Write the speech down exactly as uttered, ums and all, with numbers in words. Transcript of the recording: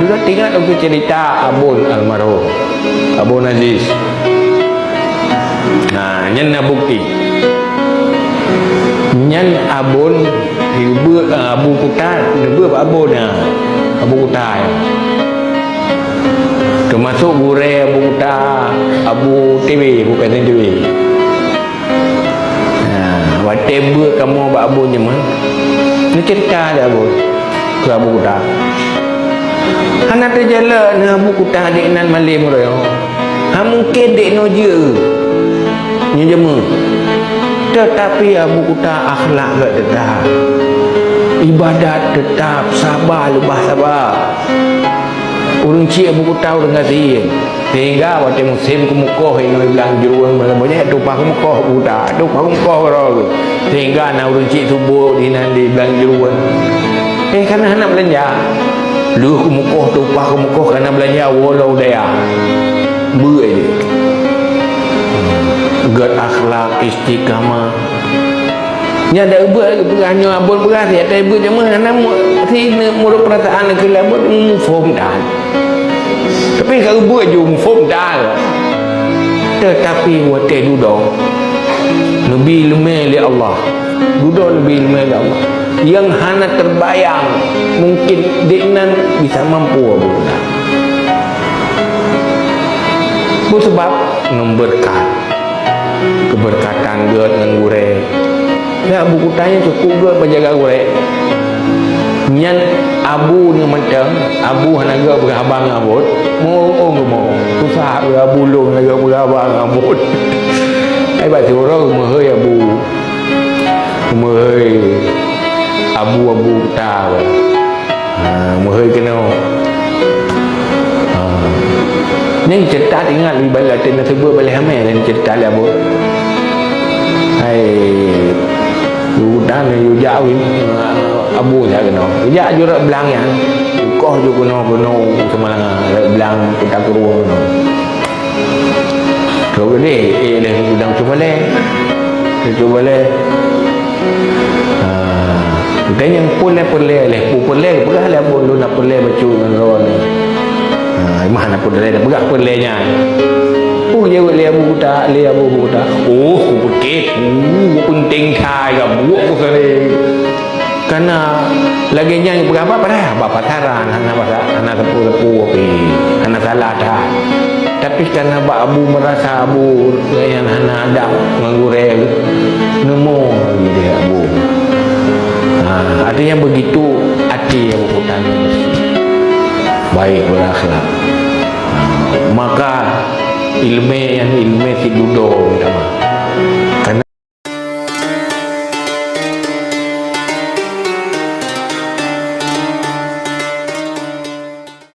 Lôn ingat lôn cerita Abon almarhum, Abon Aziz. Nah, nyan na bukti. Nyan Abon, geubeuet, ah, Abu Kuta, geubeuet bak Abon, ah, Abu Kuta. Teumasok gurée Abu Kuta, Abu T B, Abu Kasim T B. Ha, watée beuet kamoe bak Abon nyoe, neuceurita lé Abon keu Abu Kuta. Hana teujalak na Abu Kuta, dek nan malém roh. Ha, mungken dek nyoe jeuet nyoe jeumeuh. Teutapi Abu Kuta akhlak geuh teutap. Ibadat teutap, saba leubeh saba. Ureuëng chik Abu Kuta ureuëng gasien. Sehingga watée musém keumukoh inoe blang jeuruen, banyak tumpah keumukoh Abu Kuta, tumpah keumukoh keudroe. Sehingga na ureuëng chik subok di nan di blang jeuruen. Eh, kana hana beulanja. Lheueh keumukoh, tumpah keumukoh kana beulanja, woe lom u dayah. Beuet jih. Gét akhlak, istiqamah. Nyan dak beuet peugah nyoe Abon peugah siat, tapi beuet jameun hana mu-, si ne-, meunurot peurasaan keu lé Abon muphom that. Tapi ka beuet ju muphom that. Teutapi watée dudoe neubi iéleumé lé Allah. Dudoe neubi iéleumé lé Allah. Nyang hana teubayang mungken dek nan bisa mampu Abon. Peue sabab? Ngon beureukat. Keubeureukat gét ngon gurée. Ya, Abu Kuta nyan cukôp gét bak jaga gurée. Nyan Abu nyoe mantong, Abu hana gét peugah haba ngon Abon. Meu-ong-ong geumo. Susah Abu lôn hana gét peugah haba ngon Abon. Ai bak siuroe meuhôi Abu. Meuhôi Abu, Abu Kuta. Ha, meuhôi keunoe. Ha. Nyan ceurita ingat lé bala teuh na seubeut baleh amé dan ceurita lé Abon. Hai, udah yue jak win, Abu jak keunoe. Jak ju rot blang nyan. Koh ju keunoe, keunoe seumalanga, rot blang Kuta Krueng keunoe. Trok geude, eh, leh udang cuba leh. Cuba leh. Ha, geutanyoe pun leh peureulée leh, pu peureulée, peugah lé Abon lôn na peureulée bacut ngon droeneuh. Ha, mah na peureulée, peugah peureulée nyan. Peue jaweueb lé Abu Kuta, lé Abu Kuta. Oh, kupeugét, uh, peunteng that, ka buet ku sering. Kana lagée nyan peugah haba padahai haba pasaran, hana basa, hana sapeue-sapeue pih, hana salah that. Tapi kana bak Abu meurasa Abu nyan hana adab ngon gurée, neumo lagée Abu. Ha, artinya begitu até Abu Kuta nyan bersih. Baik berakhlak. Maka iéleumé nyan iéleumé sidudoe, teuma.